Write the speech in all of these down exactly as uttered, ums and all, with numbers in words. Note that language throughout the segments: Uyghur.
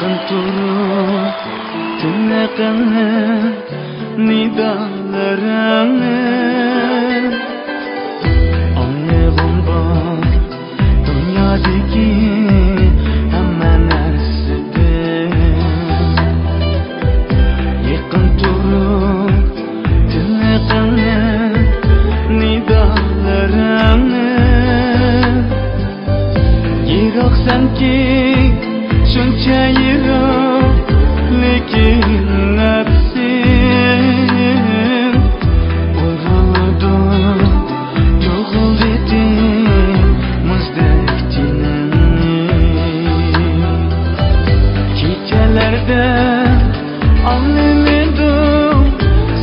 يېقىن تۇرۇپ تىنىقىڭنى، نىدالىرىڭنى ئاڭلىغۇم بار دۇنيادىكى ھەممە نەرسىدىن. يېقىن تۇرۇپ تىنىقىڭنى، نىدالىرىڭنى. يىراق سەنكى شۇنچە يىراق، لېكىن نەپسىم ئۇرۇلىدۇ تۇغۇلدى مۇزدەك جېنىم. كېچىلەردە ئاڭلىنىدۇ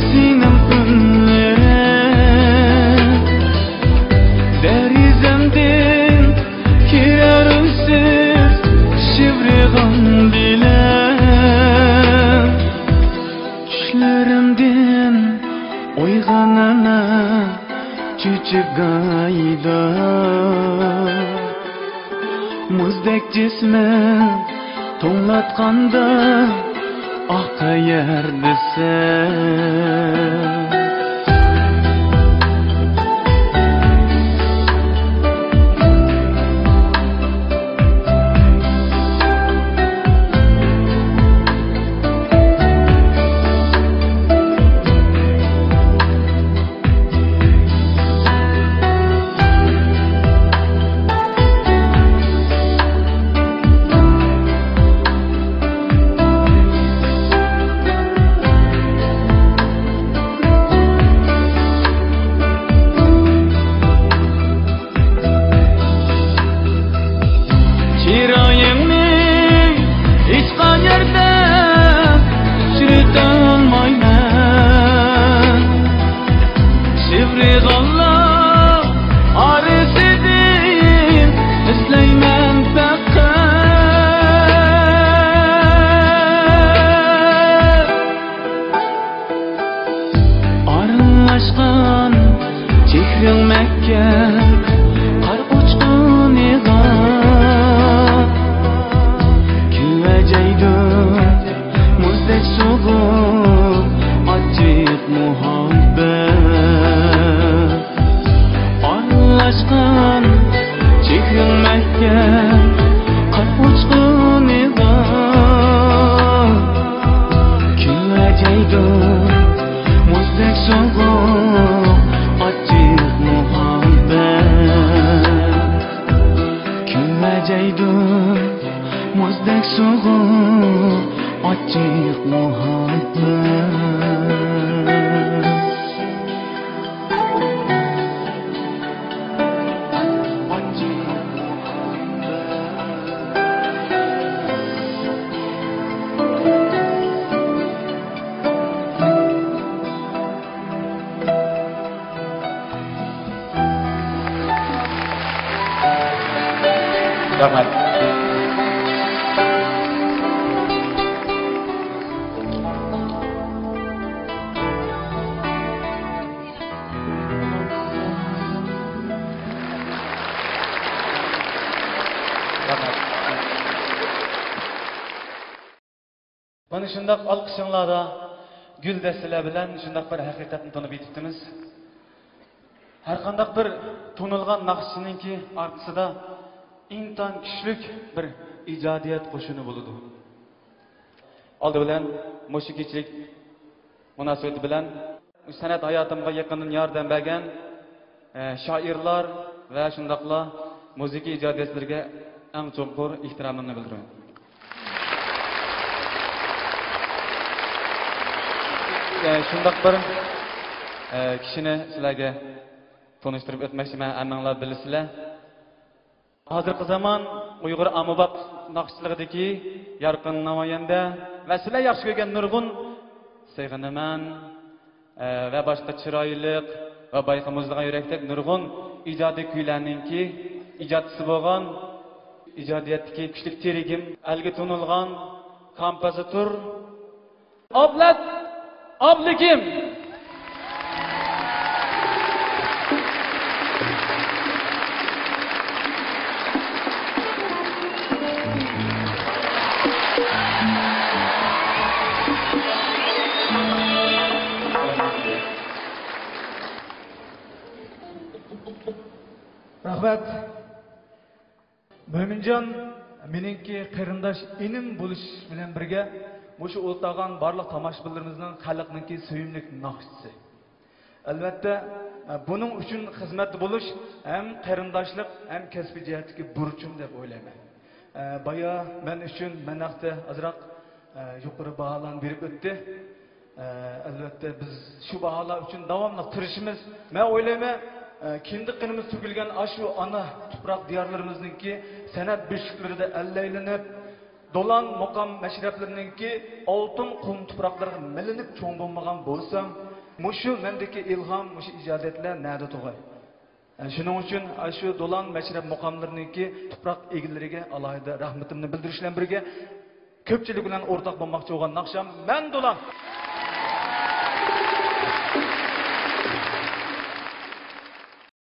سېنىڭ ئۈنلىرىڭ. دېرىزەمدىن كىرەر ئۈنسىز شىۋىرغان بىلەن. چۈشلىرىمدىن ئويغىنىمەن چۈچۈك گاھىدا. مۇزدەك جىسمىم توڭلاتقاندا، ئاھ، قەيەردىسەن؟ چىرايىڭنى ھېچقايەردە ئۇچرىتالمايمەن. شىۋىرغانلار ئارىسىدىن ئىزدەيمەن پەقەت. ئارىلاشقان چېھرىڭ مەھكەم قار ئۇچقۇنىغا كۆۋەجەيدۇ مۇزدەك سوغۇق ئاچچىق مۇھەببەت. ئارىلاشقان چېھرىڭ مەھكەم قار ئۇچقۇنىغا كۆۋەجەيدۇ مۇزدەك سوغۇق ئاچچىق مۇھەببەت. كۆۋەجەيدۇ مۇزدەك سوغۇق ئاچچىق مۇھەببەت. رەھمەت. مانا شۇنداق ئالقىشىڭلاردا گۈل دەستىلەر بىلەن شۇنداق بىر ھەقىقەتنى تونۇپ يېتىپتىمىز. ھەرقانداق بىر تونۇلغان ناخشىچىنىڭكى ئارقىسىدا ئىنتايىن كۈچلۈك بىر ئىجادىيەت قوشۇنى بولىدۇ. ئالدى بىلەن مۇشۇ كېچىلىك مۇناسىۋىتى بىلەن مۇشۇ سەنئەت ھاياتىمغا يېقىندىن ياردەم بەرگەن، ئە، شائىرلار ۋە شۇنداقلا مۇزىكا ئىجادىيەتچىلىرىگە ئەڭ چوڭقۇر ئېھتىرامىمنى بىلدۈرىمەن. ئە، شۇنداق بىر، ئە، كىشىنى سىلەرگە تونۇشتۇرۇپ ئۆتمەكچىمەن، ھەممىڭلار بىلىسىلەر. ھازىرقى زامان ئۇيغۇر ئاممىباب ناخشىچىلىقىدىكى يارقىن نامايەندە ۋە سىلەر ياخشى كۆرگەن نۇرغۇن سېغىنىمەن، ئە، ۋە باشقا چىرايلىق ۋە بايقا مۇزلىغان يۈرەكتەك نۇرغۇن ئىجادىي كۈيلەرنىڭكى ئىجادچىسى بولغان، ئىجادىيەتتىكى كۈچلۈك تىرىگىم، ئەلگە تونۇلغان كومپوزىتور، ئابلەت ئابلىكىم. رەھمەت. مۆمىنجان مېنىڭكى قېرىنداش ئىنىم بولۇش بىلەن بىرگە، مۇشۇ ئولتۇرغان بارلىق تاماشىبىنلىرىمىزنىڭ خەلقنىڭكى سۆيۈملۈك ناخشىسى. ئەلۋەتتە، بۇنىڭ ئۈچۈن خىزمەتتە بولۇش ھەم قېرىنداشلىق، ھەم كەسپىي جەھەتتىكى بۇرچۇم دەپ ئويلايمەن. بايا مەن ئۈچۈن مەن ھەقتە ئازراق يۇقىرى باھالارنى بېرىپ ئۆتتى. ئەلۋەتتە، بىز شۇ باھالار ئۈچۈن داۋاملىق تىرىشىمىز. مەن ئويلايمەن، كىندىك قېنىمىز تۆكۈلگەن ئاشۇ ئانا تۇپراق دىيارلىرىمىزنىڭكى سەنئەت بۆشۈكلىرىدە ئەللەيلىنىپ، دولان مۇقام مەشرەپلىرىنىڭكى ئالتۇن قۇم تۇپراقلىرىغا مىلىنىپ چوڭ بولمىغان بولسام، مۇشۇ مەندىكى ئىلھام، مۇشۇ ئىجادىيەتلەر نەدە تۇغاي؟ شۇنىڭ ئۈچۈن ئاشۇ دولان مەشرەپ مۇقاملىرىنىڭكى تۇپراق ئىگىلىرىگە ئالاھىدە رەھمىتىمنى بىلدۈرۈش بىلەن بىرگە، كۆپچىلىك بىلەن ئورتاق بولماقچى بولغان ناخشام مەن دولان.